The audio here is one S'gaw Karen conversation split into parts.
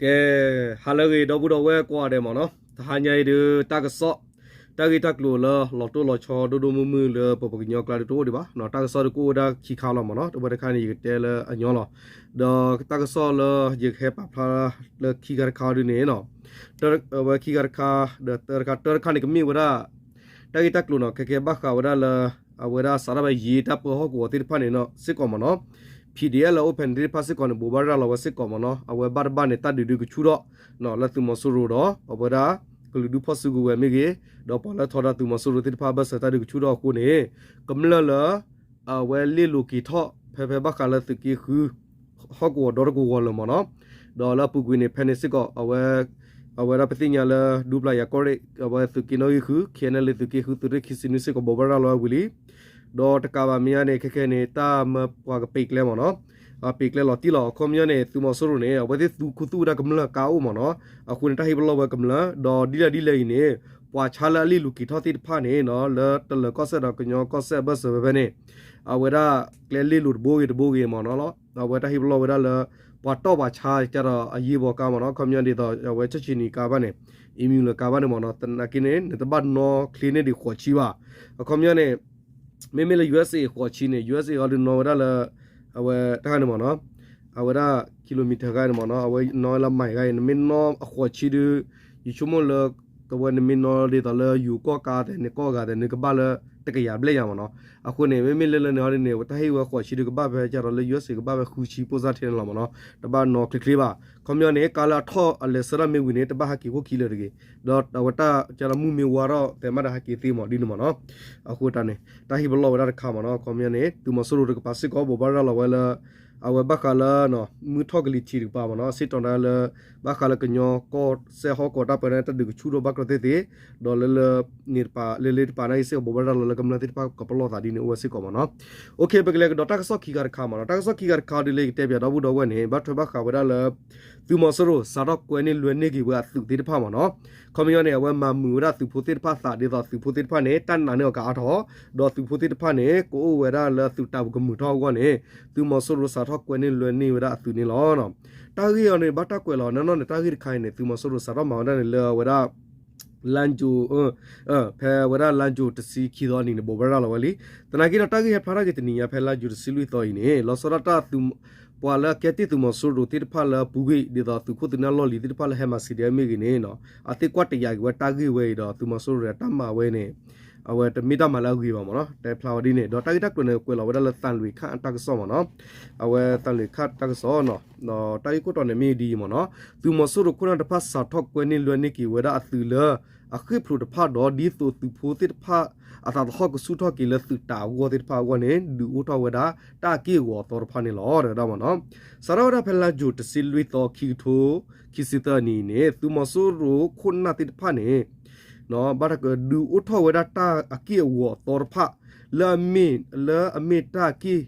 ကဲ, ဟါလၢအဂ့ၤ ဒီပုၢ်ဒီဝဲၢ်ကိးဂၤဒဲးမ့ၢ်နီၤ, တဟါညါအံၤဒုး တၢ်ကစီၣ်, တၢ်ဂ့ၢ်တၢ်ကျိၤလၢလီၤတိၢ်လီၤဆီဒိၣ်ဒိၣ်မုၢ်မုၢ်လၢပပှၤကညီကျါဒုးတအိၣ်ဒံးဘၣ်, တၢ်ကစီၣ်ဒုးကအိၣ်ဝဲဒၣ်ခံခါလီၤမ့ၢ်နီၤ, တဝဲတခါန့ၣ် ယကတဲလၢအညီလီၤ, ဒီးတၢ်ကစီၣ်လၢယကဟဲပာ်ဖျါလၢခံခါတခါဒုးန့ၣ်နီၤ, ဝဲခံခါတခါ, ဒီးတၢတခါ, တၢတခါန့ၣ်ကမ့ၢ်ဝဲဒၣ် တၢ်ဂ့ၢ်တၢ်ကျိၤနီၤ, ခဲကဲဘၣ်ဃးဝဲဒၣ်လၢ အဝဲဒၣ်စးထီၣ်ဖဲယံာ်တၢ်ပၢဟီၣ်ကဝီၤသ့ၣ်တဖၣ်န့ၣ်နီၤ စ့ၢ်ကီးမ့ၢ်နီၤ, ဖံးဒံးအဲၣ်လၢအိၣ်ဖဲန့ၣ်သ့ၣ်တဖၣ်စ့ၢ်ကီးန့ၣ် ဘိးဘၣ်ရၤလီၤဝဲစ့ၢ်ကီးမ့ၢ်နီၤ, အဝဲဘၣ်တဘၣ်န့ၣ် တၢ်ဒုးဒုးကဆူၣ်ထီၣ် လၢသုးမီၤစိရိၤဒီး အဝဲဒၣ် ကလုာ်ဒူၣ်ဖီၣ်စုကဝဲၤမ့ၢ်ဂ့ၤ, ဒီးပှၤလၢထီဒါသုးမီၤစိရိၤသ့ၣ်တဖၣ်ဘၢၣ်စၢၤတၢ်ဒုးကဆူၣ်ထီၣ်အဃိန့ၣ် ကမျၢၢ်လၢ အဝဲလ့ၣ်လိၤက့ၤထီၣ် ဖဲဖဲဘၣ်ဃးလၢသုးက့ဃု ဟီၣ်ကဝီၤဒီတကဝီၤလၢာ်မ့ၢ်နီၤ, ဒီးလၢအပူၤကွံာ်န့ၣ် ဖဲန့ၣ်စ့ၢ်ကီး အဝဲ အဝဲဒၣ်ပသ့ၣ်ညါလၢ ဒူပျၢ်ယၤကီၢ်ရ့ၣ် အဝဲသုးက့နီၣ်ဂံၢ်ဃု ခ့ၣ်အဲၣ်အဲၣ်လ့ၣ်သုးက့ဃု သုးရ့ၣ်ခံဆံနွံစ့ၢ်ကီး ဘိးဘၣ်ရၤလီၤဝဲဝံၤလံ, ဒီးတကးဘၣ်မ့ၢ်ညါန့ၣ် ခဲခဲန့ၣ် တၢ်မၢပှၤကပံးကျဲမ့ၢ်နီၤ, ပံးကျဲလီၤတံၢ်လီၤ အခီပညီန့ၣ် သုးမီၤစိရိၤန့ၣ် အဝဲသ့ၣ်သူခူသူၣ်ဝဲဒၣ်ကမျၢၢ်ကါအိၣ်မ့ၢ်နီၤ, အဃိန့ၣ် တၢ်ဟ့ၣ်ပလီၢ်ဝဲကမျၢၢ် ဒီးဒ်လဲၣ်ဒ်လဲၣ်အံၤန့ၣ် ပှၤဆါလၢအလ့ၣ်လိၤက့ၤထီၣ်သ့ၣ်တဖၣ်န့ၣ်နီၤ လၢတလၢၤကီၢ်စဲၣ်ဒီးကညီကီၢ်စဲၣ်အဘၢၣ်စၢၤဖဲဖဲန့ၣ် အဝဲဒၣ်ကျဲလ့ၣ်လိၤတဘိဂ့ၤတဘိဂ့ၤမ့ၢ်နီၤလီၤ, အဝဲတၢ်ဟ့ၣ်ပလီၢ်ဝဲဒၣ်လၢ ပှၤတီၢ်ပှၤဆါကဒီးအယ့ၢ်ဘီကါမ့ၢ်နီၤ, အခီပညီဒ်သိး အဝဲဆၢဆံနံၤကါဘၣ်န့ၣ် အံၤမံၤလၢကါဘၣ်န့ၣ်မ့ၢ်နီၤ, သနာ်က့န့ၣ် နတဘၣ်နီၣ်ချ့န့ၢ်ဒံးဃိးဆံဘၣ်, အခီပညီန့ၣ် မ့မ့ၢ်လၢ ယူအက်စ်အေ ဃိးဆံန့ၣ် ယူအက်စ်အေ အီၤဒုးနီၣ်ဝဲဒၣ်လၢ အဝဲတၢ်ခါန့ၣ်မ့ၢ်နီၤ, အဝဲဒၣ် kilometer ဂၤန့ၣ်မ့ၢ်နီၤ, အဝဲနီၣ်ဝဲလၢ mile ဂၤအံၤ နမ့ၢ်နီၣ်အဃိးဆံဒုး ယဆိကမိၣ်လၢ တဝဲနမ့ၢ်နီၣ်ဒ်သိးလၢယိၤကီၢ်ကါသဲးန့ၣ် ကီၢ်ဂၤသဲးန့ၣ် ကဘၣ်လၢတကယၤဘျဲၣ်ညါမ့ၢ်နီၤ, အဃိန့ၣ် မ့မ့ၢ်လၢလၢန့ၣ်အီၤဒ်န့ၣ် တၢ်ဟ့ၣ်ဝဲဃိးဆံဒုးကဘၣ်ဖဲကဒီးလၢ ယူအက်စ်အေ ကဘၣ်ဖဲဃုဆံပိၢ်စၢ်ထဲန့ၣ်လီၤမ့ၢ်နီၤ, တဘၣ်နီၣ်ချ့ချ့ဘၣ်, ခီပညီန့ၣ် ကါလၢအထီၣ်အလဲၤဆၢထၢၣ်မ့ၢ်ဝံၤန့ၣ် တဘၣ်ဟဲက့ၤခိၣ်ခံလၢၤတဂ့ၤ, ဒီးအဝဲတၢ်ကလၢမုၢ်မ့ၢ်ဝါထီၣ်သဲးမးဒီးဟဲက့ၤသ့မ့ၢ်ဒ်န့ၣ်မ့ၢ်နီၤ, အဃိတၢ်န့ၣ် တၢ်ဟ့ၣ်ပလီၢ်ဝဲဒၣ်တခါမ့ၢ်နီၤ, ခီပညီန့ၣ် သုးမီၤစိရိၤတကပၤစ့ၢ်ကီး ဘိးဘၣ်ရၤလီၤဝဲလၢ အဝဲဘၣ်ဃးလၢ မုၢ်ထီၣ်ကလံၤထံးတကပၤမ့ၢ်နီၤ, စ့ၢ်ကီးဒၣ်လၢ ဘၣ်ဃးလၢကညီကီၢ်စဲၣ်ဟီၣ်ကဝီၤတၢ်ပၢန့ၣ် တၢ်ဒုးကဆူၣ်ထီၣ်ဘၣ်ကျီသ့ၣ်သ့ၣ်, ဒီးလၢလၢ န့ၣ်တပၤ လၢလၢတပၤန့ၣ်စ့ၢ်ကီး ဘိးဘၣ်ရၤလီၤလၢကမျၢၢ်သ့ၣ်တဖၣ်ကပလီၢ်သးဒ်န့ၣ်အိၣ်ဝဲစ့ၢ်ကီးမ့ၢ်နီၤ, ပကလဲၤကဒီးတၢ်ကစီၣ်ခံခါတခါမ့ၢ်နီၤ, တၢ်ကစီၣ်ခံခါတခါဒ်လၢယကတဲပၠးဒီပုၢ်ဒီဝဲၢ်န့ၣ် ဘၣ်ထွဲဘၣ်ဃးဝဲဒၣ်လၢ သုးမီၤစိရိၤစးထီၣ်ကွဲန့ၢ်လွဲန့ၢ်က့ၤဝဲအသုးသ့ၣ်တဖၣ်မ့ၢ်နီၤ, ခီပညီန့ၣ် အဝဲမၤမုာ်ဝဲဒၣ်သုးဖိသ့ၣ်တဖၣ်သးဒ်သိးသုးဖိသ့ၣ်တဖၣ်န့ၣ် တၢ်နာ်န့ၢ်အီၤကအါထီၣ်, ဒီးသုးဖိသ့ၣ်တဖၣ်န့ၣ် ကအိၣ်ဝဲဒၣ်လၢသုးတၢ်ပူၤကမုာ်ထီၣ်အဂီၢ်န့ၣ် သုးမီၤစိရိၤစးထီၣ်ကွဲန့ၢ်လွဲန့ၢ်ဝဲဒၣ်အသုးန့ၣ်လီၤ. တၢ်ဂ့ၢ်အံၤန့ၣ် ဘၣ်တၢ်ကွဲးလီၤနီၢ်နီၢ်န့ၣ် တၢ်ဂ့ၢ်တခါအံၤန့ၣ် သုးမီၤစိရိၤစးထီၣ်မၤဝဲဒၣ်န့ၣ်လၢအဝဲဒၣ် လါယူၤ ဖဲဝဲဒၣ်လါယူၤတဆံခံသီအနံၤန့ၣ် ဘိးဘၣ်ရၤလီၤဝဲလံ. သနာ်က့ဒီး တၢ်ဂ့ၢ်ဟဲဖျါထီၣ်က့ၤတနံၤညါဖဲလါယူၤတဆံလွံၢ်သီအံၤန့ၣ် လီၤဆီဒၣ်တၢ် ပှၤလၢအကဲတ့ၢ်သုးမီၤစိရိၤသ့ၣ်တဖၣ်လၢအပူၤကွံာ် ဒ်သိးသုးခိၣ်သုးနၢ်လီၢ်လံၤသ့ၣ်တဖၣ်လၢဟဲမၤစံးဒဲးမ့ၢ်ဂ့ၤန့ၣ် အသ့ၣ်ကွၢ်တယာ်က့ၤဝဲတၢ်ဂ့ၢ်ဝဲအံၤဒီး သုးမီၤစိရိၤတၢ်မၤဝဲန့ၣ် အဝဲတမ့ၢ်တၢ်မၤလၢအဂ့ၤဘၣ်မ့ၢ်နီၤ တဲဖျါဝဲဒ်န့ၣ် ဒီးတၢ်ဂ့ၢ်တၢ်ကျိၤန့ၣ် ကွဲးလီၤဝဲဒၣ်လၢသံလွင်ခါတၢ်ကစီၣ်မ့ၢ်နီၤ အဝဲသံလွင်ခါတၢ်ကစီၣ် တၢ်ဂ့ၢ်ခိၣ်တီန့ၣ်မ့ၢ်ဒ်အံၤမ့ၢ်နီၤ သုးမီၤစိရိၤခိၣ်နၢ်တဖၣ်စးထီၣ်ကွဲန့ၢ်လွဲန့ၢ်က့ၤဝဲဒၣ်အသုးလၢ အဃ့ၢ်ဖျိးတဖၣ်ဒီး ဒ်သိးသုးဖိသ့ၣ်တဖၣ် အသးသဟီၣ်ကဆူၣ်ထီၣ်က့ၤလၢသုးတၢ်အဂီၢ်သ့ၣ်တဖၣ်အဂီၢ်န့ၣ် ဒုးအိၣ်ထီၣ်ဝဲဒၣ်တၢ်အက့ၢ်အဂီၤအသီတဖၣ်န့ၣ်လီၤ တဲဝဲဒၣ်မ့ၢ်နီၤ စးထီၣ်ဝဲဒၣ်ဖဲလါယူၤတဆံလွံၢ်သီ ခံကထိခံဆံသၢအနံၤန့ၣ် သုးမီၤစိရိၤခိၣ်နၢ်သ့ၣ်တဖၣ်န့ၣ် ဘၣ်တၢ်ကဒုးအိၣ်ထီၣ်ဝဲဒၣ်တၢ်အက့ၢ်အဂီၤအသီတဖၣ် လၢအမ့ၢ် လၢအမ့ၢ်တၢ်က့ၢ်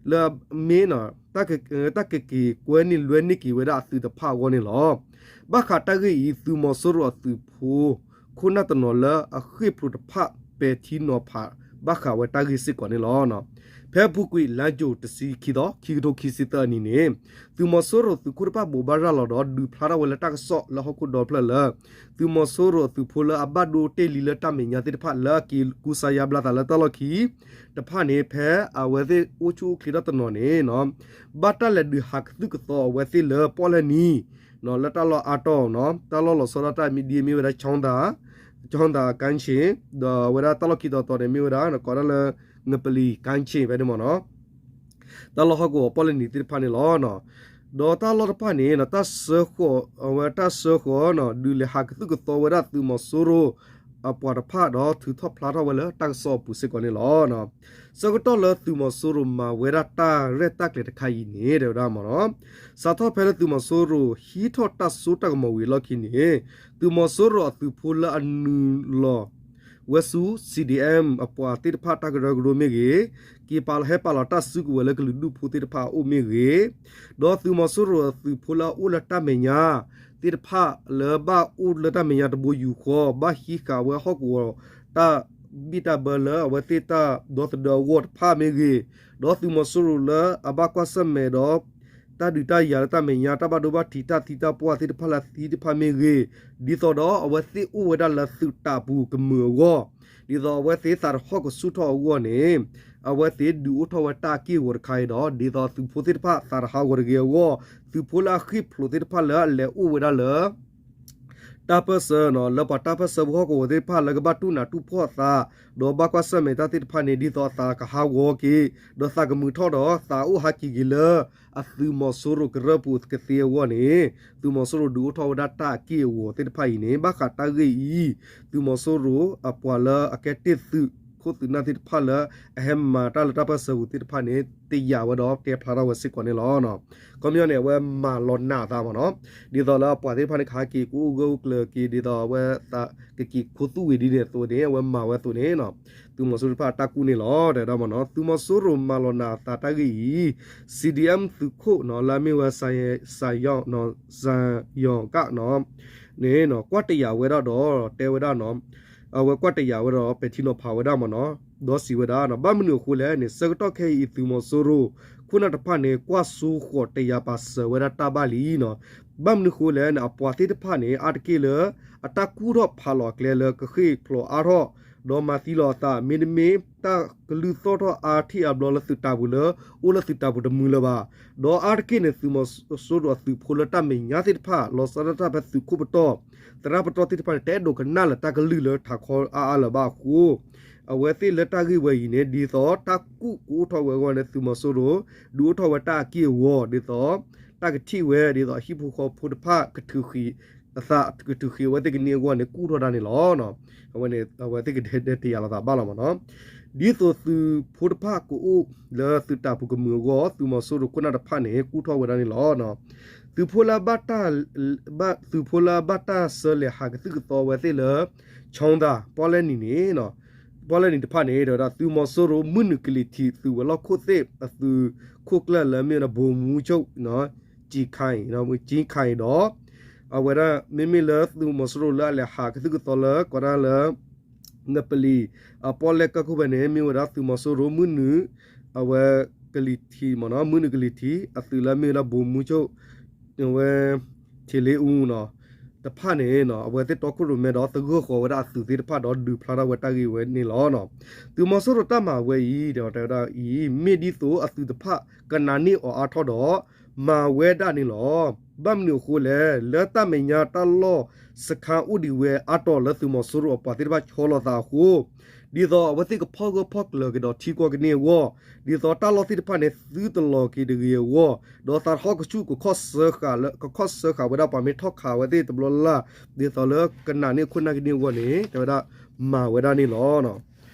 လၢအမ့ၢ် တၢ်ကက့ၤကွဲန့ၢ်လွဲန့ၢ်က့ၤဝဲဒၣ်အသုးတဖၣ်အဂီၢ်န့ၣ်လီၤ. ဘၣ်ဃးတၢ်ဂ့ၢ်အံၤ သုးမီၤစိရိၤအသုးဖိ ခိၣ်နၢ်တနီၤလၢအဃ့ၢ်ဖျိးတဖၣ်ပဲာ်ထံနီၤဖး ဘၣ်ဃးဝဲတၢ်ဂ့ၢ်စ့ၢ်ကီးန့ၣ်လီၤ. ဖဲအပူၤကွံာ်လါယူၤတဆံခံသီ ခံကထိခံဆံသၢအနံၤန့ၣ် သုးမီၤစိရိၤသုးခိၣ်တဖၣ်ဘိးဘၣ်ရၤလီၤဒီး ဒုးဖျါထီၣ်ဝဲလၢတၢ်ကစီၣ်လၢဟီၣ်ခိၣ်ဒီဖျၢၣ်လၢ သုးမီၤစိရိၤအသုးဖိလၢအဘၣ်ဒိတ့ၢ်လံလၢတၢ်မဲာ်ညါသ့ၣ်တဖၣ် လၢအက့ၤကူစါယါဘျါသးလၢတၢ်လီၢ်ခံတဖၣ်န့ၣ် ဖဲအဝဲသ့ၣ်အိၣ်ဆူၣ်အိၣ်ချ့ထီၣ်တနီၤန့ၣ် ဘၣ်တၢ်လဲၤဒုးဟးကသုၣ်ကသီအဝဲသ့ၣ်လၢပီၣ်လဲၣ်နံၤ လၢတၢ်လီၢ်အါတီၢ်နီၤ တၢ်လီၢ်လီၤဆီဒၣ်တၢ်မ့ၢ်ဒ်အမ့ၢ်ဝဲဒၣ် ကၠီတၢ် ကၠီတၢ်ကၣ်ဆ့ၣ် ဒီးအဝဲဒၣ်တၢ်လီၢ်ခံတီၤတီၤန့ၣ် မ့ၢ်ဝဲဒၣ် ကိးဒၣ်လၢ ငပလီကၣ်ဆ့ၣ် ဖဲန့ၣ်မ့ၢ်နီၤ တၢ်လီၢ်ဟီၣ်ကဝီၤပီၣ်လဲၣ်နံၤသ့ၣ်တဖၣ်န့ၣ်လီၤ. ဒီးတၢ်လီၢ်တဖၣ်န့ၣ် တၢ်ဆှၢဃီၤ အဝဲတၢ်ဆှၢဃီၤ ဒုးလဲၤဟးကသုၣ်ကသီဝဲဒၣ်သုးမီၤစိရိၤအပှၤတဖၣ်ဒီးထုးထီၣ်ဖျါထီၣ်ဝဲလၢတၢ်ကစီၣ်အပူၤစ့ၢ်ကီးန့ၣ်လီၤ. ဆၢကတီၢ်လၢသုးမီၤစိရိၤမၤဝဲဒၣ်တၢ်ရဲၣ်တၢ်ကျဲၤတခါအံၤန့ၣ် တဲဝဲဒၣ်မ့ၢ်နီၤ စးထီၣ်ဖဲလၢသုးမီၤစိရိၤဟံးထီၣ်တၢ်စိတၢ်ကမီၤဝံၤအလီၢ်ခံန့ၣ် သုးမီၤစိရိၤအသုးဖိလၢအနုာ်လီၤ ဝဲဆူ CDM အပှၤသ့ၣ်တဖၣ်တၢ်ကရၢကရိမ့ၢ်ဂ့ၤ, က့ၤပာ်လီၤဟဲပာ်လီၤတၢ်စုကဝဲၤလၢကလုာ်ဒူၣ်ဖိသ့ၣ်တဖၣ်အအိၣ်မ့ၢ်ဂ့ၤ, ဒီးသုးမီၤစိရိၤအသုးဖိလၢအအိၣ်လၢတၢ်မဲာ်ညါသ့ၣ်တဖၣ်လၢဘၣ်အိၣ်လၢတၢ်မဲာ်ညါတဘိယူၢ်ဃီ ဘၣ်ဟံးဃာ်ဝဲဟီၣ်ကဝီၤတၢ်ဘံၣ်တၢ်ဘၢလၢအဝဲသ့ၣ်တၢ်ဒီသဒၢအဂီၢ်တဖၣ်မ့ၢ်ဂ့ၤ, ဒီးသုးမီၤစိရိၤလၢအဘၣ်ကွၢ်ဆၢၣ်မဲာ်ဒီး တၢ်ဒုးတၢ်ယၤလၢတၢ်မဲာ်ညါ တၢ်ဘၣ်ဒိဘၣ်ထံး တၢ်သံတၢ်ပှၢ်သ့ၣ်တဖၣ်လၢအသံတဖၣ်မ့ၢ်ဂ့ၤ, ဒ်သိးဒီးအဝဲသ့ၣ်အိၣ်ဝဲဒၣ်လၢသုးတၢ်ပူၤကမုာ်အဂီၢ်, ဒ်သိးအဝဲသ့ၣ်သးတဟီၣ်ကဆူၣ်ထီၣ်အဂီၢ်န့ၣ် အဝဲသ့ၣ်ဒုးအိၣ်ထီၣ်ဝဲတၢ်အက့ၢ်အဂီၤတခါအံၤဒီး ဒ်သိးသုးဖိသ့ၣ်တဖၣ်သးတဟးဂီၤတဂ့ၤအဂီၢ်, သုးဖိလၢအဃံၢ်ဖျိးသ့ၣ်တဖၣ်လၢအလဲၤအိၣ်ဝဲဒၣ်လၢ တၢ်ပၢၢ်ဆၢနီၤ လၢပှၤတၢ်ပၢၢ်ဆၢပူၤဟီၣ်ကဝီၤသ့ၣ်တဖၣ်လၢကဘၣ်တူၢ်နးတူၢ်ဖှီၣ်အသး, ဒီးဘၣ်ကွၢ်ဆၢၣ်မဲာ်တၢ်သ့ၣ်တဖၣ်န့ၣ် ဒ်သိးအသးကဟးဂီၤက့ၤ, ဒီးသးကမုာ်ထီၣ်ဒီး သးအိၣ်ဟးက့ၤက့ၤလၢအသုးမီၤစိရိၤကရၢၢ်ပူၤကသ့အဂီၢ်န့ၣ်, သုးမီၤစိရိၤဒုးအိၣ်ထီၣ်ဝဲဒၣ်တၢ်အက့ၢ်အဂီၤသ့ၣ်တဖၣ်အံၤန့ၣ် ဘၣ်ဃးတၢ်ဂ့ၢ်အံၤ, သုးမီၤစိရိၤအပှၤလၢအကဲတ့ၢ်သုးခိၣ်သုးနၢ်သ့ၣ်တဖၣ်လၢအဟဲမၤတၢ်လၢတၢ်ပၢၢ်ဆၢပူၤသ့ၣ်တဖၣ်န့ၣ် တယာ်ဝဲဒီးတဲဖျါထီၣ်ဝဲစ့ၢ်ကီးန့ၣ်လီၤ. ခီပညီန့ၣ် အဝဲမၤလီၤနာ်အသးမ့ၢ်နီၤ, ဒ်သိးလၢအပှၤသ့ၣ်တဖၣ်န့ၣ် ကဟးက့ၤကအိၣ်ဂၢၢ်အိၣ်ကျၢၤက့ၤ ဒ်သိးအဝဲသးကက့ၤခူသူၣ်ဝံၤဒ်န့ၣ်အသိးန့ၣ် အဝဲမၤဝဲအသိးန့ၣ် သုးမီၤစိရိၤတဖၣ်အတၢ်ကူၣ်န့ၣ်လီၤ တဲဝဲဒၣ်မ့ၢ်နီၤ. သုးမီၤစိရိၤမၤလီၤနာ်အသးတၢ်ဂ့ၢ်အံၤ CDM သုးခိၣ်နီၤ လၢအမ့ၢ်ဝဲ စၣ်ယီၤကၣ်နီၤ န့ၣ် ကွၢ်တယာ်ဝဲဒၣ်ဒီး တဲဝဲဒၣ်နီၤ, အဝဲကွၢ်တယာ်ဝဲဒီး ပဲာ်ထံနီၤဖးဝဲဒၣ်မ့ၢ်နီၤ, ဒီးစံးဝဲဒၣ်နီၤ ဘၣ်မနုၤအဃိလဲၣ်န့ၣ် ဆၢကတီၢ်ခဲအံၤ သုးမီၤစိရိၤခိၣ်နၢ်တဖၣ်န့ၣ် ကွၢ်စိဃီၤတယာ်ပာ်စၢၤဝဲဒၣ်တၢ်ဘၣ်လံနီၤ. ဘၣ်မနုၤအဃိလဲၣ်န့ၣ် အပှၤသ့ၣ်တဖၣ်န့ၣ် အါတက့ၢ်လၢ အတၢ်ကူၣ်ထီၣ်ဖးလီၤအကျဲလၢကဃ့ၢ်ဖျိးအါထီၣ် ဒီးမၤသံလီၤအသး မ့တမ့ၢ် တၢ်ကလုၢ်သီၣ်ထီၣ်အါထီၣ်အါဘျီလၢသုးတၢ်ပူၤလၢ အိၣ်လၢသုးတၢ်ပူၤတမုာ်လၢၤဘၣ်. ဒီးအါတက့ၢ်န့ၣ် သုးမီၤစိရိၤအသုးဖိလၢတၢ်မဲာ်ညါသ့ၣ်တဖၣ် လီၤဆီဒၣ်တၢ်ဖဲသုးခိၣ်ပတီၢ် သရၣ်ပတီၢ်သ့ၣ်တဖၣ်န့ၣ် တအဲၣ်ဒိးကနၣ်လၢတၢ်ကလုၢ်လၢထးခီအါအါလၢၤဘၣ်အဃိ အဝဲသ့ၣ်လၢတၢ်ဂ့ၢ်ဝဲအံၤန့ၣ် ဒ်သိးတၢ်ကူၣ်ကအိၣ်ထီၣ်ဝဲအဂီၢ်န့ၣ် သုးမီၤစိရိၤ ဒုးအိၣ်ထီၣ်ဝဲတၢ်အက့ၢ်အဂီၤ ဒ်သိး တၢ်ကထံၣ်ဝဲ ဒ်သိးအဟံၣ်ဖိဃီဖိတဖၣ် ကထုးဃံး အသး ကထုးဃံးအဝဲသ့ၣ်ကန့ၢ်အဂီၢ်န့ၣ် ကူၣ်ထီၣ်ဒၣ်န့ၣ်လီၤ. အဝဲန့ၣ် အဝဲသ့ၣ်ကဒဲတယာ်လီၤသးဘၣ်လီၤမ့ၢ်နီၤ. ဒ်သိးသုးဖိတဖၣ်ကအိၣ်လၢသုးတၢ်ပူၤကမုာ်အဂီၢ် သုးမီၤစိရိၤခိၣ်နၢ်တဖၣ်န့ၣ် ကူၣ်ထီၣ်ဝဲဒၣ်န့ၣ်လီၤ. သုးဖိလၢ သုးဖိလၢအဘၣ်တၢ်ဆှၢလဲၤဟးကသုၣ်ကသီအဝဲသ့ၣ်လၢ ချီသၣ် ပီၣ်လဲၣ်နံၤန့ၣ် ပီၣ်လဲၣ်နံၤတဖၣ်န့ၣ် တဲဝဲဒၣ် သုးမီၤစိရိၤမုၢ်နုာ်ကလံၤထံး သုးဝဲၤလီၢ်ခိၣ်သ့ၣ်အသုးခိၣ်ကျၢၢ်လၢအမ့ၢ်ဝဲဒၣ် ဗိုလ်မှူးချုပ် ကျိုင်ခါအံၤ ကျိုင်ခါအံၤဒီး အဝဲဒၣ် မ့မ့ၢ်လၢသုးမီၤစိရိၤလၢအလဲၤဟးကသုၣ်ကသီလၢ ကိးဒၣ်လၢ နပလံၤ အပီၣ်လဲၣ်ကီၢ်ခိၣ်ဖဲန့ၣ် မ့ၢ်ဝဲဒၣ်သုးမီၤစိရိၤမုၢ်နုာ် အဝဲကလံၤထံးမ့ၢ်နီၤ မုၢ်နုာ်ကလံၤထံး အသုးလၢအမ့ၢ်ဝဲဒၣ် ဗိုလ်မှူးချုပ် အဝဲ ထံးလ့အူနီၤ တဖၣ်န့ၣ် အဝဲသ့ၣ်တီခိၣ်ရိၣ်မဲဒီးသဂၢၢ်ဃီၤဝဲဒၣ်အသုးသ့ၣ်တဖၣ်ဒီးဒုးဖျါထီၣ်ဝဲတၢ်ဂ့ၢ်ဝဲန့ၣ်လီၤ. သုးမီၤစိရိၤတၢ်မၤဝဲအံၤ တဲဝဲဒၣ်အံၤ မ့ၢ်ဒ်သိးအသုးတဖၣ်ကနာ်န့ၢ်အီၤအါထီၣ်ဒီး မၤဝဲဒၣ်န့ၣ်လီၤ. ဘၣ်မနုၤအဃိလဲၣ် လၢတၢ်မဲာ်ညါတၢ်လီၢ်စခါအိၣ်ဒံးဝဲအါတီၤလၢသုးမီၤစိရိၤအပှၤသ့ၣ်တဖၣ်ဆီလီၤသးအဃိ ဒ်သိးအဝဲသ့ၣ်ကဖီၣ်ဂၢၢ်ဖီၣ်ကျၢၤက့ၤဒီးထံကီၢ်ကန့ၢ်အဂီၢ်, ဒ်သိးတၢ်လီၢ်သ့ၣ်တဖၣ်န့ၣ် သုတလီၤက့ၤတဂ့ၤအဂီၢ်, ဒီးသးတဟီၣ်ကဆူၣ် ကခီၣ်စၢဃာ်ဝဲဒၣ်ပှၤမ့ၢ်ထီၣ်ခးဝဲသ့ၣ်တဘျီလၢ်လၢ်, ဒ်သိးလၢကနာ်န့ၢ်ခိၣ်နၢ်ကန့ၢ်အဂီၢ်န့ၣ် တဲဝဲဒၣ် မၤဝဲဒၣ်န့ၣ်လီၤ.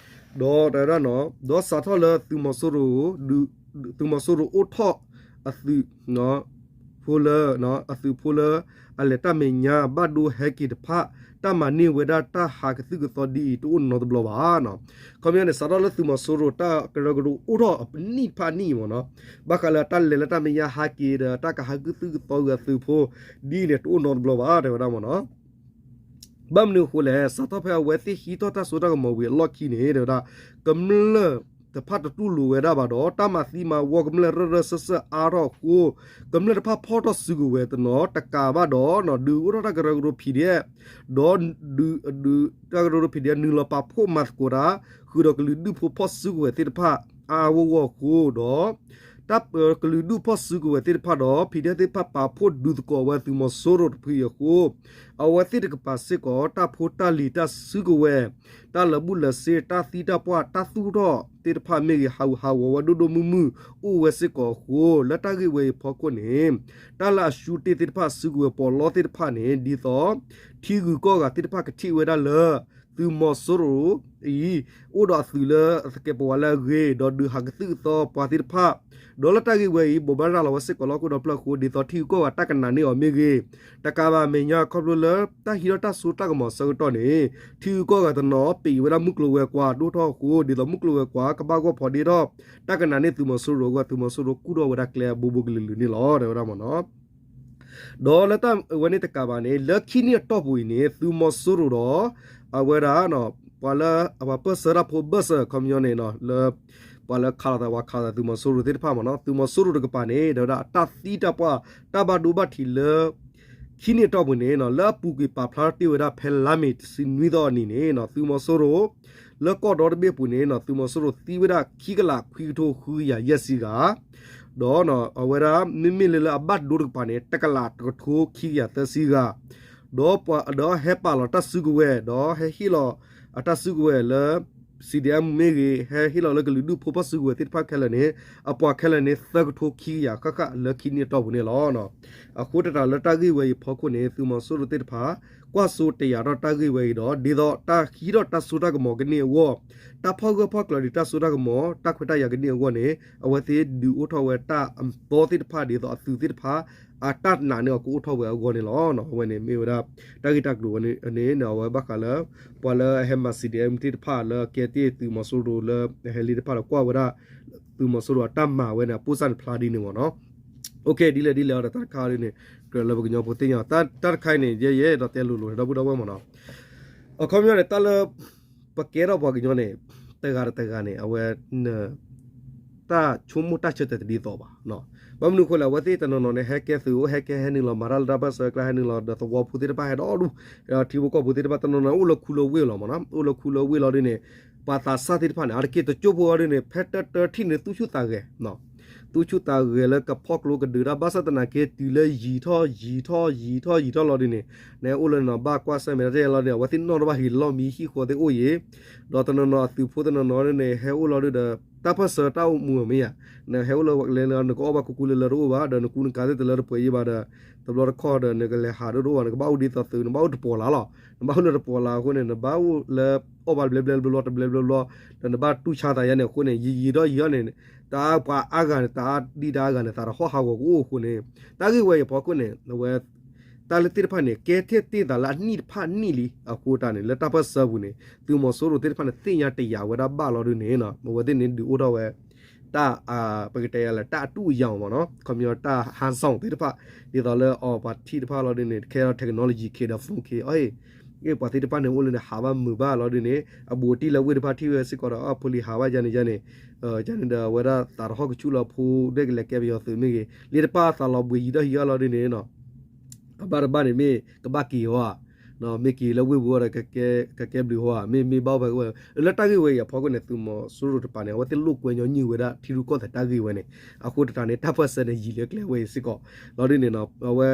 ဒီးတဲဝဲဒၣ်နီၤ ဒီးစးထီၣ်လၢသုးမီၤစိရိၤ သုးမီၤစိရိၤအိၣ်ထီၣ်အသုး ဖိလၢ အသုးဖိလၢ အလဲၤတၢ်မဲာ်ညါ ဘၣ်ဒိဟဲက့ၤတဖၣ် တၢ်မၤန့ၢ်ဝဲဒၣ်တၢ်ဟးကသုၣ်ကသီဒ်အံၤ တအိၣ်နီတဘျီဘၣ်နီၤ. ခီပညီန့ၣ် စးထီၣ်လၢသုးမီၤစိရိၤတၢ်ကရၢကရိအိၣ်ထီၣ်အနံၣ်တဖၣ်အနံၣ်မ့ၢ်နီၤ, ဘၣ်ဃးလၢတၢ်လဲၤလၢတၢ်မဲာ်ညါဟးက့ၤဒီး တၢ်ကဟးကသုၣ်ကသီဂ့ၤအသုးဖိ ဒ်အံၤန့ၣ် တအိၣ်နီတဘျီဘၣ် တဲဝဲဒၣ်မ့ၢ်နီၤ. ဘၣ်မနုၤအဃိလဲၣ် စးထီၣ်ဖဲအဝဲသ့ၣ်ဟံးထီၣ်တၢ်စိတၢ်ကမီၤဝံၤအလီၢ်ခံန့ၣ် တဲဝဲဒၣ် ကမျၢၢ်တဖၣ်တတူၢ်လိာ်ဝဲဒၣ်ဘၣ်ဒီး တၢ်မၤသံမၤဝီကမျၢၢ်ရၢၢ်ရၢၢ်စၢၢ်စၢၢ်အါထီၣ်အဃိ ကမျၢၢ်တဖၣ်ဖီၣ်ထီၣ်စုကဝဲၤတနီၤတကးဘၣ်ဒီး ဒုးအိၣ်ထီၣ်တၢ်ကရၢကရိ PDF ဒီး ဒုး တၢ်ကရၢကရိ PDF နုာ်လီၤပာ်ဖှိၣ်မၤသကိးတၢ် ဃုာ်ဒီးကလုာ်ဒူၣ်ဖိဖီၣ်စုကဝဲၤသ့ၣ်တဖၣ် အါအါဂီၢ်ဂီၢ်အဃိဒီး တၢ်ကလုာ်ဒူၣ်ဖီၣ်စုကဝဲၤသ့ၣ်တဖၣ်ဒီး PDF သ့ၣ်တဖၣ်ပာ်ဖှိၣ်ဒုးသကိးဝဲသုးမီၤစိရိၤတဖုအံၤအဃိ အဝဲသ့ၣ်တကပၤစ့ၢ်ကီး တၢ်ဖိတၢ်လံၤတၢ်စုကဝဲၤ တၢ်လၢာ်ဘူၣ်လၢာ်စ့ တၢ်သံတၢ်ပှၢ် တၢ်သူၣ်ထီၣ်သ့ၣ်တဖၣ်မ့ၢ်ဂ့ၤ ဟးဂူာ်ဟးဂီၤဝဲဒိၣ်ဒိၣ်မုၢ်မုၢ် အိၣ်ဝဲစ့ၢ်ကီးအဃိ လၢတၢ်ဂ့ၢ်ဝဲအံၤအဖီခိၣ်န့ၣ် တၢ်လၢအရှုံးတ့ၢ်သ့ၣ်တဖၣ် စုကဝဲၤပီးလီသ့ၣ်တဖၣ်န့ၣ် ဒ်သိး ထံဂုၤကီၢ်ဂၤသ့ၣ်တဖၣ်ကထံၣ်ဝဲဒၣ်လၢ သုးမီၤစိရိၤအံၤ အိၣ်ဒီးအသုးလၢအသကဲးပဝးလၢအဂ့ၤ ဒီးဒုးဟးကသုၣ်ကသီပှၤသ့ၣ်တဖၣ် ဒီးလၢတၢ်ဂ့ၢ်ဝဲအံၤ ဘိးဘၣ်ရၤလီၤဝဲစ့ၢ်ကီးလၢဟီၣ်ခိၣ်ဒီဖျၢၣ်အဃိ ဒ်သိးထံဂုၤကီၢ်ဂၤတၢ်ကနာ်န့ၢ်အီၤမ့ၢ်ဂ့ၤ, တကးဘၣ်အမဲာ်ညါခီဖျိလၢတၢ်ဟံးထီၣ်တၢ်စိတၢ်ကမီၤအဆၢကတီၢ်န့ၣ် ထံဂုၤကီၢ်ဂၤတနီၤ ပ့းဝဲဒၣ်မုၢ်ကျိၤဝဲၤကွာ်ဒိၣ်ထီၣ်အဃိ ဒ်သိးမုၢ်ကျိၤဝဲၤကွာ်ကဘၣ်ဂီၢ်ဖီဒ့ထီၣ် တၢ်ကနာ်န့ၢ်သုးမီၤစိရိၤအဂီၢ် သုးမီၤစိရိၤကူၣ်ထီၣ်ဝဲဒၣ်ကျဲအဘိဘိကလုာ်လုာ်န့ၣ်လီၤ တဲဝဲဒၣ်မ့ၢ်နီၤ. ဒီးလၢတၢ်ဝဲန့ၣ်တကးဘၣ်န့ၣ် လၢခံနံၣ်အတီၢ်ပူၤအံၤန့ၣ် သုးမီၤစိရိၤဒီး အဝဲဒၣ် ပှၤလၢအပၢၢ်ဆၢတၢ်ဖိဘၢၣ်စၢၤခီပညီန့ၣ် လၢ ပှၤလၢခးလိာ်သး ပှၤခးလိာ်သးသုးမီၤစိရိၤသ့ၣ်တဖၣ်မ့ၢ်နီၤ, သုးမီၤစိရိၤတကပၤန့ၣ် ဒီးဝဲဒၣ်အတၢ်သံတၢ်ပှၢ် တၢ်ဘၣ်ဒိဘၣ်ထံးလၢ ခံနံၣ်အတီၢ်ပူၤန့ၣ်နီၤ လၢအပူၤကွံာ်ပာ်ဖျါထီၣ်တ့ၢ်ဝဲဒၣ်ဖဲလါမ့ၤတဆံနွံသီအနံၤန့ၣ်နီၤ သုးမီၤစိရိၤ လၢကီၢ်ဒီတဘ့ၣ်အပူၤန့ၣ်နီၤ သုးမီၤစိရိၤသံဝဲဒၣ်ခံကလးခွံကထိဃုကယၤယဲၢ်ဆံဂၤ ဒီးအဝဲဒၣ် မ့မ့ၢ်လၢလၢအဘၣ်ဒိတကပၤန့ၣ် တကလးတကထိခံကယၤသၢဆံဂၤ ဒီးပှၤ ဒီးဟဲပာ်လီၤတၢ်စုကဝဲၤ ဒီးဟဲဟ့ၣ်လီၤအတၢ်စုကဝဲၤလၢ C D M မ့ၢ်ဂ့ၤ ဟဲဟ့ၣ်လီၤလၢကလုာ်ဒူၣ်ဖိပၢ်စုကဝဲၤသ့ၣ်တဖၣ်ခဲလၢာ်န့ၣ် အပှၤခဲလၢာ်န့ၣ် သၢကထိခံကယၤဃၣ်ဃၣ်လၢခံနံၣ်အတီၢ်ပူၤန့ၣ်လီၤ. အဃိသတးဒီးလၢတၢ်ဂ့ၢ်ဝဲအံၤအဖီခိၣ်န့ၣ် သုးမီၤစိရိၤသ့ၣ်တဖၣ် ကွၢ်စိတယာ်ထီၣ်တၢ်ဂ့ၢ်ဝဲအံၤဒီး ဒ်သိးတၢ်ဟံးထီၣ်တၢ်စိတၢ်ကမီၤကန့ၢ်အဂီၢ် တၢ်ဖီၣ်ဂၢၢ်ဖီၣ်ကျၢၤဒံးတၢ်စိတၢ်ကမီၤ တၢ်ခွဲးတၢ်ယာ်ကန့ၢ်အဂီၢ်န့ၣ် အဝဲသ့ၣ်ဒုးအိၣ်ထီၣ်ဝဲတၢ်အသီသ့ၣ်တဖၣ် ဒ်သိးအသုးသ့ၣ်တဖၣ် အတၢ်နာ်န့ၢ်အီၤကအိၣ်ထီၣ်ဝဲအဂီၢ်န့ၣ်လီၤ. အဝဲန့ၣ်မ့ၢ်ဝဲဒၣ် တၢ်ဂ့ၢ်တၢ်ကျိၤဝဲန့ၣ် အဝဲဘၣ်ဃးလၢ ပှၤလၢအဟဲမၤ C D M သ့ၣ်တဖၣ်လၢအကဲသ့ၣ်သုးမီၤစိရိၤလၢ ဟဲလံတဖၣ်ဒီးကွၢ်ဝဲဒၣ် သုးမီၤစိရိၤအတၢ်မၤဝဲန့ၣ် အပိၢ်စၢ်န့ၣ်ဖျါဒ်န့ၣ်မ့ၢ်နီၤ. ဒ်လဲၣ်ဒ်လဲၣ်အီၤဒီးတၢ်တခါဒ်န့ၣ် ကြၢးလၢပကညီဖိသ့ၣ်ညါ တၢ်တခါအံၤန့ၣ် ယဲယဲဒီးတဲလိၤလိၤဒီပုၢ်ဒီဝဲၢ်မ့ၢ်နီၤ. အခီပညီန့ၣ် တၢ်လၢ ပကဲထီၣ်ပှၤကညီန့ၣ် တဂၤဒီးတဂၤန့ၣ် အဝဲ တၢ်ဆိကမိၣ်တၢ်ဆၢတဲာ်တဒ်သိးဘၣ်. ဘၣ်မနုၤအဃိလဲၣ် အဝဲသ့ၣ်တနီၤနီၤန့ၣ် ဟဲကဲသုးအိၣ် ဟဲကဲဟဲနုာ်လီၤ မၤတၢ်လၢတၢ်ပၢၢ်ဆၢအကျါ ဟဲနုာ်လီၤဒီးသဝီဖိသ့ၣ်တဖၣ်ဟဲဒီဒူၣ် ဒီးထံဖိကီၢ်ဖိသ့ၣ်တဖၣ်တနီၤနီၤ အိၣ်လၢခူလၢဝ့ၢ်လီၤမ့ၢ်နီၤ. အိၣ်လၢခူလၢဝ့ၢ်လီၤဒ်န့ၣ် ပှၤသးစၢ်သ့ၣ်တဖၣ်န့ၣ် အါတက့ၢ်တကၠိၢ်ဖိအီၤဒ်န့ၣ် ဖဲတၢတၢထံၣ်န့ၣ် သူၣ်ဆူၣ်သးဂဲၤ သူၣ်ဆူၣ်သးဂဲၤလၢကဖီၣ်ကျိကဒုးတၢ် ဘၣ်ဆၣ်သနာ်က့ တုၤလၢယံာ်ထီၣ်ယံာ်ထီၣ်ယံာ်ထီၣ်ယံာ်ထီၣ်လီၤဒ်န့ၣ် နအိၣ်လၢနဘၣ်ကွၢ်ဆၢၣ်မဲာ်တၢ်လီၤဒ်န့ၣ် အဝဲသ့ၣ်နီၣ်တဘၣ်ဟံးလီၢ်မံဟံၣ်ဃီသ့ၣ်အိၣ်ယံၤ ဒီးတနီၤနီၤအသုးဖိတနီၤနီၤဒ်န့ၣ် ဟဲအိၣ်လီၤဒ်ဒီး တၢ်ပၢၢ်ဆၢတၢ်အိၣ်မူအီၤမ့ၢ်ယၤ နဟဲအိၣ်လၢလဲၤလၢနကအီၣ်ဘၣ်ကူကူလၢလၢတအိၣ်ဘၣ် ဒီးနကူနကၤသ့ၣ်တလၢတပှဲၤယံၤဘၣ်ဒီး တဘျီတခီၣ်ဒီး နကလဲၤဟးဒိၣ်တအိၣ်ဘၣ် နကဘၣ်အိၣ်ဒ်သိးသုး နဘၣ်အိၣ်တပီၤလၢ်လီၤ နဘၣ်အိၣ်လၢတပီၤလၢ်အဃိန့ၣ် နဘၣ်အိၣ်လၢအီၣ်ဘၣ်တဘျဲဘျဲဘျီတဘျဲဘျီဘျီ ဒီးနဘၣ်တူၢ်ဆါသးယါန့ၣ်အဃိန့ၣ် ယံာ်ယံာ်ထီၣ်ယံာ်ထီၣ်န့ၣ် တၢ်ပှၤအါဂၤန့ၣ် တၢ်ဒ်တၢ်အါဂၤန့ၣ် သးတဟီၣ်ဟးဂီၤကအိၣ်အဃိန့ၣ် တၢ်ဂ့ၢ်ဝဲအံၤအဖီခိၣ်န့ၣ် အဝဲ တၢ်လၢသ့ၣ်တဖၣ်န့ၣ် ကဲထဲတ့ၢ်သးလၢအနံၣ်တဖၣ်နံၣ်လံ အဃိတၢ်န့ၣ် လၢတၢ်ပၢၢ်ဆၢပူၤန့ၣ် သုးမီၤစိရိၤသ့ၣ်တဖၣ်န့ၣ် သ့ၣ်ညါတယာ်ဝဲဒၣ်ဘၣ်လီၤဒ်န့ၣ် အဝဲသ့ၣ်န့ၣ်ဒုးအိၣ်ထီၣ်ဝဲ တၢ် ပကတဲယၤလဲၣ် တၢ်အတူးအယၤမ့ၢ်နီၤ ခီပညီတၢ် ဟးစီၣ် သ့ၣ်တဖၣ် ဒ်သိးလၢအီၤပှၤထံၣ်တဖၣ်လီၤဒ်န့ၣ် ခဲဒီး technology ခ့ဒီး phone ခ့ အီၤ ပှၤသ့ၣ်တဖၣ်န့ၣ် အိၣ်လၢန့ၣ် ဟးဘၣ်မုာ်ဘၣ်လီၤဒ်န့ၣ် အဘူးအတံၢ်လၢဝ့ၢ်တဖၣ်ထံၣ်ဝဲစ့ၢ်ကီးဒီး အဖိလံၤဟးဘၣ်ယါန့ၣ်ယါန့ၣ် ယါန့ၣ်ဒီး အဝဲဒၣ်သးတဟီၣ်ကဆူၣ်လၢဖိဒဲကလဲၤကဲပယီၤသုးမ့ၢ်ဂ့ၤ လၢတပၣ်သးလီၤဘှံးယံာ်ထီၣ်ယံာ်ထီၣ်လီၤဒ်န့ၣ် အဘၣ်တဘၣ်န့ၣ်မ့ၢ်ကဘၣ်က့ၤအီၤဧါ မ့ၢ်က့ၤလၢဝ့ၢ်ပူၤဒီး ကကဲဘျုးဟီဧါ မ့ၢ်မ့ၢ်ဘၣ်အိၣ်ဖဲဝဲ လၢတၢ်ဂ့ၢ်ဝဲအံၤအဖီခိၣ်န့ၣ် သုးမီၤစိရိၤတပၤန့ၣ် အဝဲသ့ၣ်လိာ်ကွဲညီနုၢ်ဝဲဒၣ်ထံရူၢ်ကီၢ်သဲးတၢ်ဂ့ၢ်ဝဲန့ၣ် အဃိတတးန့ၣ် တၢ်ပၢၢ်ဆၢန့ၣ် ယံာ်လၢကျဲဝဲအံၤစ့ၢ်ကီး လီၤဒ်န့ၣ်နီၤ အဝဲ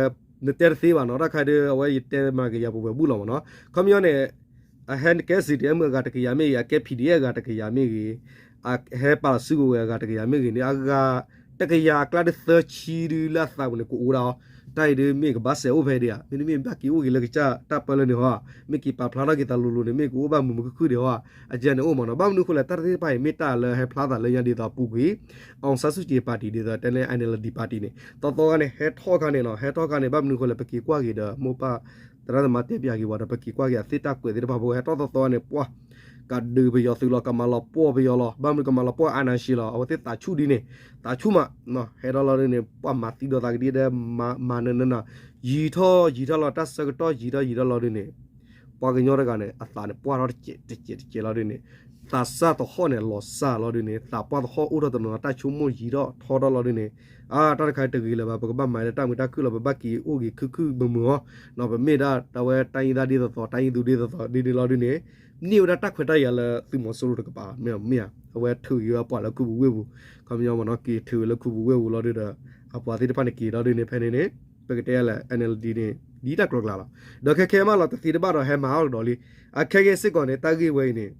နတဲတသ့ဘၣ်နီၤ တၢ်ခါဒ် အဝဲယတဲမၤကယၤပဝဲဘူၣ်လီၤမ့ၢ်နီၤ ခီပညီန့ၣ် အဟဲကဲ C D M အဂၤတကယၤမ့ၢ်ဂ့ၤ အကဲ P D F အဂၤတကယၤမ့ၢ်ဂ့ၤ အဟဲပာ်လီၤစုကဝဲၤအဂၤတကယၤမ့ၢ်ဂ့ၤန့ၣ် အဂၤတကယၤအကျါဒ်သၢဆံဒ်လၢအသးပူၤန့ၣ် ကအိၣ်ဒၣ်အီၤ တၢ်အံၤဒ်မ့ၢ်ကဘၣ်စဲးအိၣ်ဖဲဒံးဧါ မ့တမ့ၢ်ဘၣ်က့ၤအိၣ်က့ၤလၢကစၢ်တၢ်ပၢလၢန့ၣ်ဟီဧါ မ့ၢ်က့ၤပာ်ဖျါထီၣ်က့ၤသးလိၤလိၤန့ၣ် မ့ၢ်ကအိၣ်ဘၣ်မုာ်မုာ်ခုၣ်ခုၣ်ဒံးဟီဧါ အကဲန့ၣ်အိၣ်မ့ၢ်နီၤ ဘၣ်မနုၤအဃိလဲၣ် တၢ်သ့ၣ်တဖၣ်အံၤ မ့ၢ်တၢ်လၢဟဲဖျါသးလၢညါဒ်သိးအပူၤကွံာ် အောင်ဆန်းစုကြည် party ဒ်သိးတဲလၢ N L D party န့ၣ် သီသီခါန့ၣ် ဟဲထီၣ်ခါန့ၣ်နီၤ ဟဲထီၣ်ခါန့ၣ် ဘၣ်မနုၤအဃိလဲၣ် ပက့ၤကွၢ်က့ၤဒီး မိၢ်ပၢ် သရၣ်သမါတဲပၠးက့ၤဝဲဒီး ပက့ၤကွၢ်က့ၤအသ့ၣ်တၢ်ကွဲးသ့ၣ်တဖၣ်ဖိ ဟဲထီၣ်သီသီန့ၣ် ပှၢ် ကဒုးပယီၤသုးလီၤ ကမၤလီၤပှီၢ်ပယီၤလီၤ ဘၣ်မနုၤကမၤလီၤပှီၢ် အာဏာရှင် လီၤ အဝဲသ့ၣ်သးဆူၣ်ဒ်န့ၣ် သးဆူၣ်မး ဟဲထီၣ်လီၤဒ်န့ၣ် ပှၢ်မၤသံဒီးသးကဒံဒီး မၤနၢၤနၢၤနၢၤ ယံာ်ထီၣ်ယံာ်ထီၣ်လီၤ တၢ်ဆၢကတီၢ်ယံာ်ထီၣ်ယံာ်ထီၣ်လီၤဒ်န့ၣ် ပှၤကညီတဂၤန့ၣ် အသးန့ၣ်ပှၢ်ထီၣ်တစဲးတစဲးတစဲးလီၤဒ်န့ၣ် သးစၢ်သဟီၣ်န့ၣ် လီၤစၢ်လီၤဒ်န့ၣ် သးပှၢ်သဟီၣ်အိၣ်ထီၣ်တနီၤ တၢ်ဆိကမိၣ်ယံာ်ထီၣ်ထီထီၣ်လီၤဒ်န့ၣ် အါ တၢ်တခါတဂ့ၤလၢၤဘၣ် ပကဘၣ်မၤလၢတၢ်မုာ်တၢ်ခုၣ်လီၤ ပဘၣ်က့ၤအိၣ်က့ၤခုၣ်ခုၣ်မုာ်မုာ်အီၤ ပမ့ၢ်ဒၣ်တၢ်ဝဲတၢ်ယံၣ်သၣ်ဒ်သိးသိး တၢ်ယံၣ်သူဒ်သိးသိးဒ်န့ၣ်လီၤဒ်န့ၣ် န့ၢ်ဝဲဒၣ်တၢ်ခွဲးတၢ်ယာ်လၢသုးမီၤစိရိၤတကပၤ မ့ၢ်ဧါ အဝဲထုးက့ၤဝဲပှၤလၢခူပူၤဝ့ၢ်ပူၤ ခီပညီမ့ၢ်နီၤ က့ၤထုးလၢခူပူၤဝ့ၢ်ပူၤလီၤဒ်ဒီး အပှၤသ့ၣ်တဖၣ်န့ၣ်က့ၤလီၤဒ်န့ၣ် ဖဲန့ၣ်န့ၣ် ပကတဲလၢ N L D န့ၣ် ဒ်တၢ်ကျိၤကျါလီၤ ဒီးခဲခဲမးလီၤ တသ့တဘၣ်ဒီးဟဲမၤအီၣ်ကဒီးလံ အခဲက့ၤစ့ၢ်ကီးန့ၣ် တၢ်ဂ့ၢ်ဝဲအံၤန့ၣ်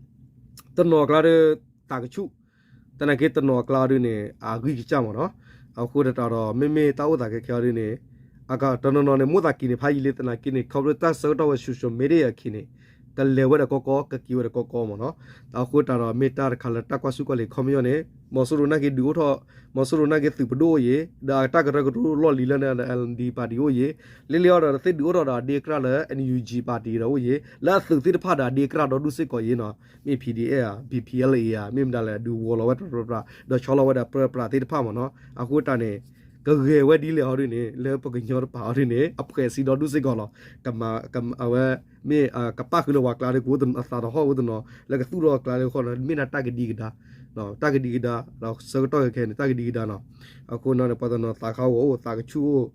တနီၤအကျါဒီး သးကဆူၣ် သနာ်က့တနီၤအကျါအီၤဒ်န့ၣ် အဂံၢ်ကစၢ်မ့ၢ်နီၤ အဃိသတးဒီး မ့မ့ၢ်တၢ်အိၣ်သးခဲခဲအီၤဒ်န့ၣ် အကတနီၤနီၤန့ၣ် မိၢ်သးက့ၤန့ၣ် ဖးယံာ်လံ သနာ်က့န့ၣ် ခီဖျိတၢ်ဆၢကတီၢ်ဝဲ social media အခံန့ၣ် ကလဲၤဝဲဒီးကီကီ ကက့ၤဝဲဒီးကီကီမ့ၢ်နီၤ အဃိသတးဒီး မ့ၢ်တၢ်တခါလၢတၢ်ကွၢ်ဆူၣ်ကွၢ်လ့ၤ ခီပညီန့ၣ် မီၤစိရိၤနာ်က့ဒုးအိၣ်ထီၣ် မီၤစိရိၤနာ်က့သုးပဒိၣ်အိၣ်ယံၤ ဒီးအတၢ်ကရၢကရိလီၢ်လံၤလၢ N L D party အိၣ်ယံၤ လၢလံၤအီၤဒီးသ့ၣ်ဒုးအိၣ်ထီၣ်ဒီးအဒ့အကြၢ်လၢ N U G party ဒီးအိၣ်ယံၤ လၢအသုးသ့ၣ်တဖၣ်ဒီးအဒ့အကြၢ်ဒီဒူၣ်စ့ၢ်ကီးယံၤနီၤ မ့ၢ် P D F ဧါ P P L A ဧါ မ့ၢ်မတၤလဲၣ် ဒုးဝီၤလီၤဝဲတြၢပြး ဒီးဆီလီၤဝဲဒၣ်ပြၢပြးသ့ၣ်တဖၣ်မ့ၢ်နီၤ အဃိတၢ်န့ၣ် ကဂဲၤဝဲဒ်လဲၣ်ဟီဒ်န့ၣ် လၢပကညီတပၤဟီဒ်န့ၣ် အဖှဲးစံးဒီဒူၣ်စ့ၢ်ကီးလီၤ အဝဲ မ့ၢ်ကပၣ်ဃုာ်လၢပှၤကျါဒီး ကအိၣ်သးတဟီၣ်အိၣ်တနီၤ လၢကသူၣ်ထီၣ်အကျါလၢဃီနီၤ မ့ၢ်ဒၣ်တၢ်ကဒံကဒါ တၢ်ကဒံကဒါ ဒီးဆၢကတီၢ်ခဲအံၤန့ၣ် တၢ်ကဒံကဒါနီၤ. အဃိန့ၣ် ပှၤတနီၤသးခးအိၣ် သးကဆူၣ်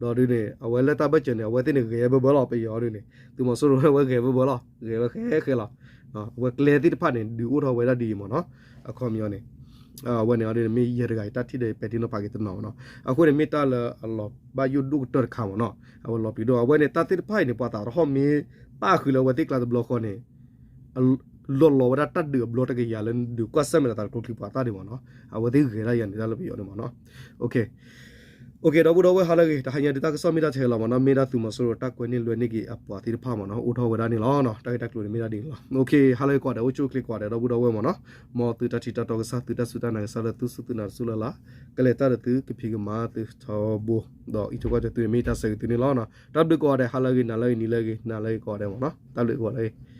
အိၣ်, ဒီးဒုန့ၣ် အဝဲလၢတၢ်ဘၢၣ်စၢၤန့ၣ် အဝဲသ့ၣ်န့ၣ်ဂဲၤဘၢဘၢလီၤ ပယီၤဒုန့ၣ် သုးမီၤစိရိၤအဝဲဂဲၤဘၢဘၢလီၤ ဂဲၤဝဲဃဲဃဲလီၤ. အဝဲကျဲသ့ၣ်တဖၣ်န့ၣ် ဒုးအိၣ်ထီၣ်ဝဲဒၣ်ဒ်အံၤမ့ၢ်နီၤ. အခီပညီန့ၣ် အဝဲန့ၣ်အီၤဒုန့ၣ် မ့ၢ်ယဲၢ်တဂၤအံၤ တၢ်ထံၣ်ဒီးပဲာ်ထံနီၤဖးက့ၤတနီၤမ့ၢ်နီၤ. အဃိန့ၣ် မ့ၢ်တၢ်လၢအလီၤဘၣ်ယိၣ်ဒိၣ်ကတၢၢ်တခါမ့ၢ်နီၤ. အဝဲလီၤပျံၤဒိၣ် အဝဲန့ၣ် တၢ်သ့ၣ်တဖၣ်အံၤန့ၣ် ပှၤသးတဟီၣ်မ့ၢ်ပၣ်ဃုာ်လၢအဝဲသ့ၣ်ကျါတဘျီဃီန့ၣ် လီၤလီၤဝဲဒၣ်တၢ်ဒုးအဘျီတကယၤလၢ ဒုးကွၢ်ဆၢၣ်မဲာ်ဒီးသးတကျိချံပှၤသၣ်ဒံးမ့ၢ်နီၤ. အဝဲသ့ၣ်ဂဲၤဒၣ်ယၤန့ၣ် တၢ်လၢပယီၤန့ၣ်မ့ၢ်နီၤ. အိၣ်ခ့ ဒီပုၢ်ဒီဝဲၢ်ဟါလၢအဂ့ၤ တဟါညါဒုးတၢ်ကစီၣ်မ့ၢ်တၢ်ထဲလီၤမ့ၢ်နီၤ. မ့ၢ်ဒၣ်သုးမီၤစိရိၤတၢ်ကွဲန့ၢ်လွဲန့ၢ်က့ၤအပှၤသ့ၣ်တဖၣ်မ့ၢ်နီၤ အိၣ်ထီၣ်ဝဲဒၣ်န့ၣ်လီၤ. တၢ်ဂ့ၢ်တၢ်ကျိၤန့ၣ်မ့ၢ်ဒၣ်ဒ်န့ၣ်လီၤ. အိၣ်ခ့ ဟါလၢအဂ့ၤကိးဂၤဒဲး အိၣ်ဆူၣ်အိၣ်ချ့ကိးဂၤဒဲး ဒီပုၢ်ဒီဝဲၢ်မ့ၢ်နီၤ. မ်သုတၢ်ထံၣ်တၢ်တီကစၢ် သုတၢ်စူၢ်တၢ်နာ်ကစၢ်လၢသုစူၢ်သုနာ်တစူၢ်လၢ်လၢ် ကလဲၤတၢ်ဒီးသုကဖံးကမၤသုထီဘိ ဒီးအံးထွဲကွၢ်ထွဲသုန့ၣ် မ့ၢ်တၢ်ဆၢဂ့ၤသုန့ၣ်လီၤ. တၢ်ဘျုးကိးဂၤဒဲး ဟါလၢအဂ့ၤ နၤလၢအဂ့ၤ နံၤလၢအဂ့ၤ နၤလၢအဂ့ၤကိးဂၤဒဲးမ့ၢ်နီၤ. တၢ်ဘျုးကိးဂၤဒဲး